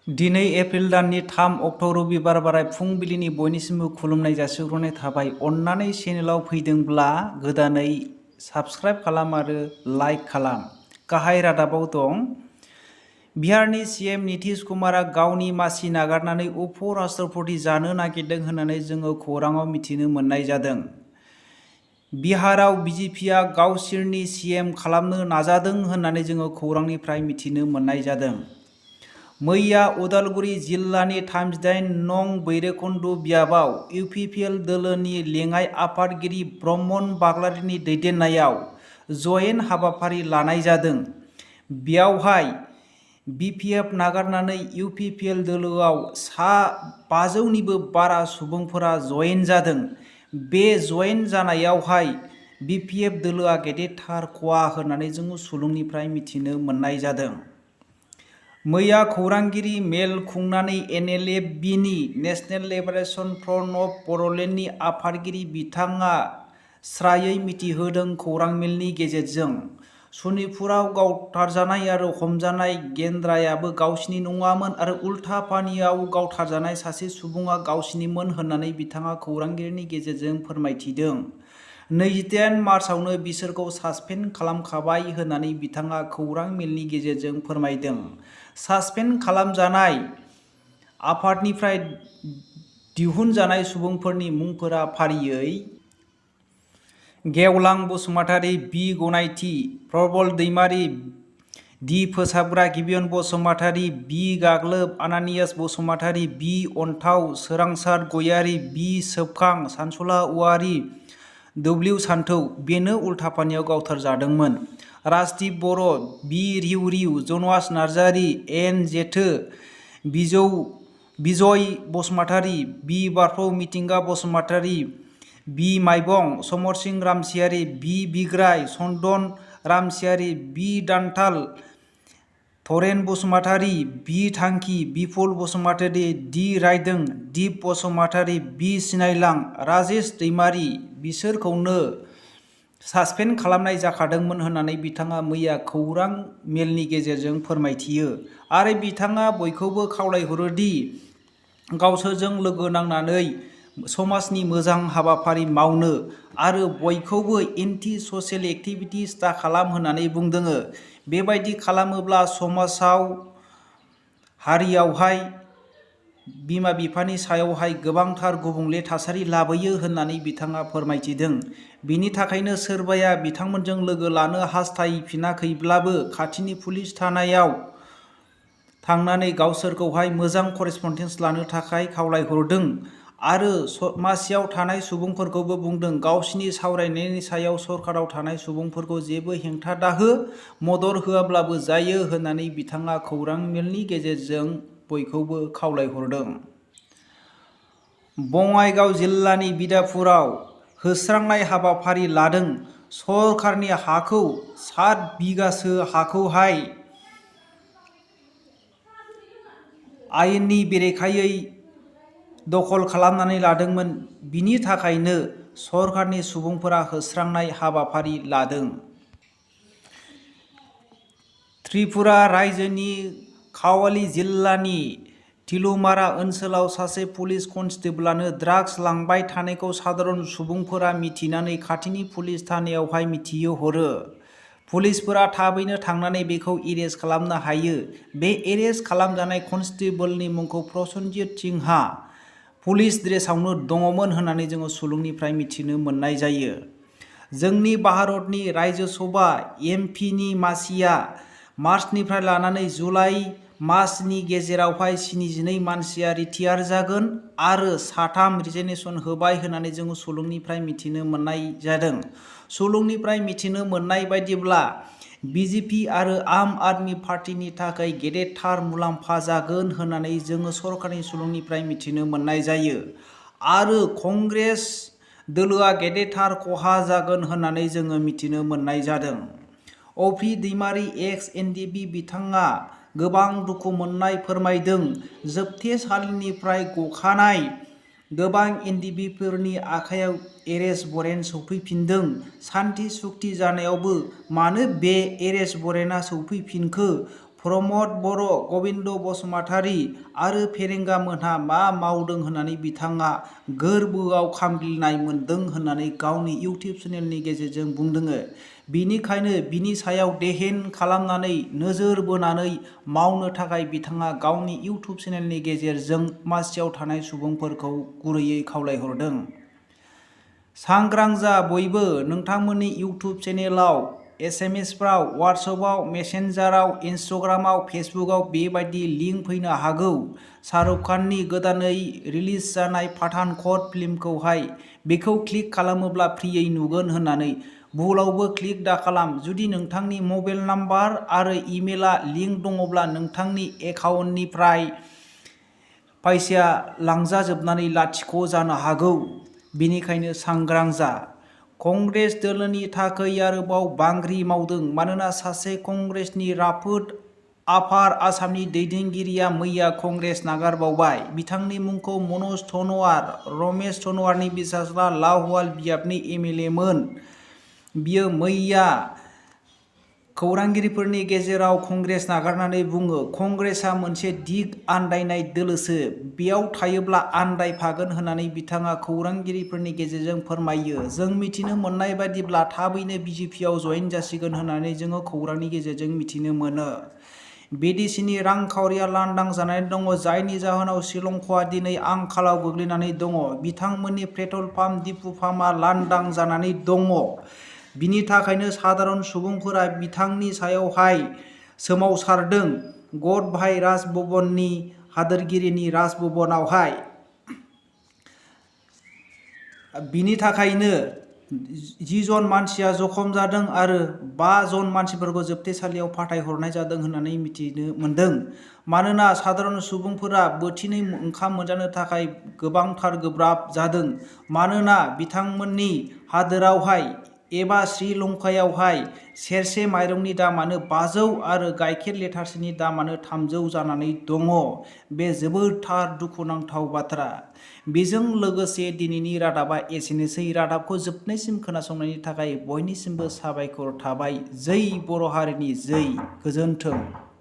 दिनै एप्रिल दाननि 3 अक्ट' रबिबार बाराय फुंबिलिनि बयनिसिमबो खुलुमनाय जासिहरनाय थाबाय। अन्नानै चेनेलाव फैदोंब्ला गोदानै साबस्क्राइब खालाम आरो लाइक खालाम। गाहाय रादाबाव दं, बिहारनि सीएम नीतीश कुमारा गावनि मासि नागारनानै उप राष्ट्रपति जानो नागिरदों होननानै जोङो खौराङाव मिथिनो मोननाय जादों। बिहाराव बीजेपीआ गावसोरनि सीएम खालामनो नाजादों होननानै जोङो खौरांनिफ्राय मिथिनो मोननाय जादों। मैया उदालगुरि जिल्लानि 38 नं बैरबकुंड बियाबाव UPPL दोलोनि लेङाइ आफादगिरि ब्रह्मन बाग्लारिनि दैदेननायाव जयेन्ट हाबाफारि लानाय जादों। बेयावहाय BPF नागारनानै UPPL दोलोआव सा 500निबो बारा सुबुंफोरा जयेन जादों। बे जयेन जानायावहाय BPF दोलोआ गेदेरथार खहा होननानै जोङो सुलुंनिफ्राय मिथिनो मोननाय जादों। मैया खौरांगिरि मेल खुंनानै NLFB नि नेशनेल लिबारेशन फ्रन्ट अफ बड'लेण्डनि आफादगिरि बिथाङा स्रायै मिथिहोदों। खौरां मेलनि गेजेरजों सनितपुराव गावथारजानाय आरो हमजानाय गेन्द्रायाबो गावसिनि नङामोन आरो उल्था पानियाव गावथारजानाय सासे सुबुङा गावसिनिमोन होननानै बिथाङा खौरांगिरिनि गेजेरजों फोरमायथिदों। 28 मार्चआवनो बिसोरखौ सासपेन्ड खालामखाबाय होननानै बिथाङा खौरां मेलनि गेजेरजों फोरमायदों। सासपेन्ड खालामजानाय आफादनिफ्राय दिहुनजानाय सुबुंफोरनि मुंफोरा फारियै गेवलां बसुमतारी, बि गनायथि, प्रबल दैमारी, दि फोसाबग्रा गिबियन बसुमतारी, बि गाग्लोब, आनानियास बसुमतारी, बि अन्थाव, सोरांसार गयारी, बि सोबखां, सानसुला औवारी, W सान्थौ बेनो उल्थापानियाव गावथारजादोंमोन। राजदीप बर', बि रिउ, जनवास नार्जारी, एन जेथो, बिजय बसुमतारी, बि बारफौ मिथिंगा बसुमतारी, बि माइबं, समरसिं रामसियारी, बि बिग्राय, चन्दन रामसियारी, बि दान्थाल, धरेन बसुमतारी, बि थांखि, बिपुल बसुमतारी, दि रायदों, दिप बसुमतारी, बि सिनायलां, राजेश दैमारी बिसोरखौनो सासपेन्ड खालामनाय जाखादोंमोन होननानै बिथाङा मैया खौरां मेलनि गेजेरजों फोरमायथियो आरो बिथाङा बयखौबो खावलायहरोदि गावसोरजों लोगो नांनानै समाजनि मोजां हाबाफारि मावनो आरो बयखौबो एन्टि ससियेल एक्टिभिटिस दा खालाम होननानै बुंदों। बेबायदि खालामोब्ला समाजाव हारियावहाय बिमा बिफानि सायावहाय गोबांथार गुबुंले थासारि लाबोयो होननानै बिथाङा फोरमायथिदों। बिनि थाखायनो सोरबाया बिथांमोनजों लोगो लानो हास्थायफिनाखैब्लाबो खाथिनि पुलिस थानायाव थांनानै गावसोरखौहाय मोजां करेसपन्डेन्स लानो थाखाय खावलायहरदों आरो मासियाव थानाय सुबुंफोरखौबो बुंदों गावसिनि सावरायनायनि सायाव सरकाराव थानाय सुबुंफोरखौ जेबो हेंथा दाहो, मदद होआब्लाबो जायो होननानै बिथाङा खौरां मेलनि गेजेरजों बयखौबो खावलायहरदों। बङाइगाव जिल्लानि बिदापुराव होस्रांनाय हाबाफारि लादों। सरकारनि हाखौ 7 बिगासो हाखौहाय आयेननि बेरेखायै दखल खालामनानै लादोंमोन। बिनि थाखायनो सरकारनि सुबुंफोरा होस्रांनाय हाबाफारि लादों। त्रिपुरा रायजोनि कावाली जिल्लानि तिलुमारा ओनसोलाव सासे पुलिस कनस्टेबलानो ड्राग्स लांबाय थानायखौ साधारन सुबुंफोरा मिथिनानै खाथिनि पुलिस थानायावहाय मिथिहरो। पुलिसफोरा थाबैनो थांनानै बेखौ एरेस्ट खालामनो हायो। बे एरेस्ट खालामजानाय कनस्टेबलनि मुंखौ प्रसन्नजित सिंहआ पुलिस ड्रेसावनो दङमोन होननानै जोङो सुलुंनिफ्राय मिथिनो मोननाय जायो। जोंनि भारतनि रायजोसभा MP नि मासिया मार्चनिफ्राय लानानै जुलाइ मासनि गेजेरावहाय 72 मानसिया रिटायार जागोन आरो 3 रिजाइनेसन होबाय होननानै जोङो सुलुंनिफ्राय मिथिनो मोननाय जादों। सुलुंनिफ्राय मिथिनो मोननाय बायदिब्ला BJP आरो आम आदमी पार्टीनि थाखाय गेदेरथार मुलाम्फा जागोन होननानै जोङो सरकारनि सुलुंनिफ्राय मिथिनो मोननाय जायो आरो कंग्रेस दोलोआ गेदेरथार खहा जागोन होननानै जोङो मिथिनो मोननाय जादों। अभि दैमारी एक्स NDB बिथाङा गोबां दुखु मोननाय फोरमायदों। जोबथेसालिनिफ्राय गखानाय गोबां NDBफोरनि आखायाव एरेस्ट वारेन्ट सौफैफिनदों। सान्थि सुक्ति जानायावबो मानो बे एरेस्ट वारेन्टआ सौफैफिनखो प्रमद बर', गबिन्द बसुमतारी आरो फेरेंगा मोनहा मा मावदों होननानै बिथाङा गोरबोआव खामग्लिनाय मोनदों होननानै गावनि इउटिउब चेनेलनि गेजेरजों बुंदों। बिनिखायनो बिनि सायाव देहेन खालामनानै नोजोर बोनानै मावनो थाखाय बिथाङा गावनि इउटिउब चेनेलनि गेजेरजों मासियाव थानाय सुबुंफोरखौ गुरैयै खावलायहरदों। सांग्रां जा बयबो नोंथांमोननि इउटिउब चेनेलाव, एसएमएसफ्राव, वाट्सएपआव, मेसेन्जाराव, इन्स्टाग्रामाव, फेसबुकआव बेबायदि लिंक फैनो हागौ। शाहरुख खाननि गोदानै रिलिज जानाय पाठानकट फिल्मखौहाय बेखौ क्लिक खालामोब्ला फ्रियै नुगोन होननानै। भुलावबो क्लिक दाखालाम। जुदि नोंथांनि मबाइल नाम्बार आरो इमेलआ लिंक दङब्ला नोंथांनि एकाउन्टनिफ्राय फैसाया लांजाजोबनानै लाथिख' जानो हागौ। बेनिखायनो सांग्रां जा। कंग्रेस दोलोनि थाखै आरोबाव बांग्रि मावदों मानोना सासे कंग्रेसनि राफोद आफार आसामनि दैदेनगिरिया मैया कंग्रेस नागारबावबाय। बिथांनि मुंखौ मनज तनवार, रमेश तनवारनि बिसाज्ला लाहौवाल बियाबनि एमएलए मोन। बियो मैया खौरांगिरिफोरनि गेजेराव कंग्रेस नागारनानै बुङो, कंग्रेसआ मोनसे दिग आन्दायनाय दोलोसो, बेयाव थायोब्ला आन्दायफागोन होननानै बिथाङा खौरांगिरिफोरनि गेजेरजों फोरमायो। जों मिथिनो मोननाय बादिब्ला थाबैनो बिजेपिआव जयेन जासिगोन होननानै जोङो खौरांनि गेजेरजों मिथिनो मोनो। बिदेशिनि रांखावरिया लांदां जानानै दङ, जायनि जाहोनाव श्रीलंकाया दिनै आंखालाव गोग्लैनानै दङ। बिथांमोननि पेट्रल पाम्प, दिपु पाम्पआ लांदां जानानै दङ। बिनि थाखायनो साधारन सुबुंफोरा बिथांनि सायावहाय सोमावसारदों gwबभाइ राजभवननि हादोरगिरिनि राजभवनावहाय। बिनि थाखायनो 10 जन मानसिया जखम जादों आरो 5 जन मानसिफोरखौ जोबथेसालियाव फाथायहरनाय जादों होननानै मिथिनो मोनदों। मानोना साधारन सुबुंफोरा बोथिनै ओंखाम मोनजानो थाखाय गोबांथार गोब्राब जादों। मानोना बिथांमोननि हादोरावहाय एबा श्रीलंकायावहाय सेरसे माइरंनि दामानो 500 आरो गाइखेर लिटारसेनि दामानो 300 जानानै दङ। बे जोबोरथार दुखुनांथाव बाथ्रा। बेजों लोगोसे दिनैनि रादाबा एसेनोसै। रादाबखौ जोबनायसिम खोनासंनायनि थाखाय बयनिसिमबो साबायखर थाबाय। जै बर' हारिनि जै। गोजोन्थों।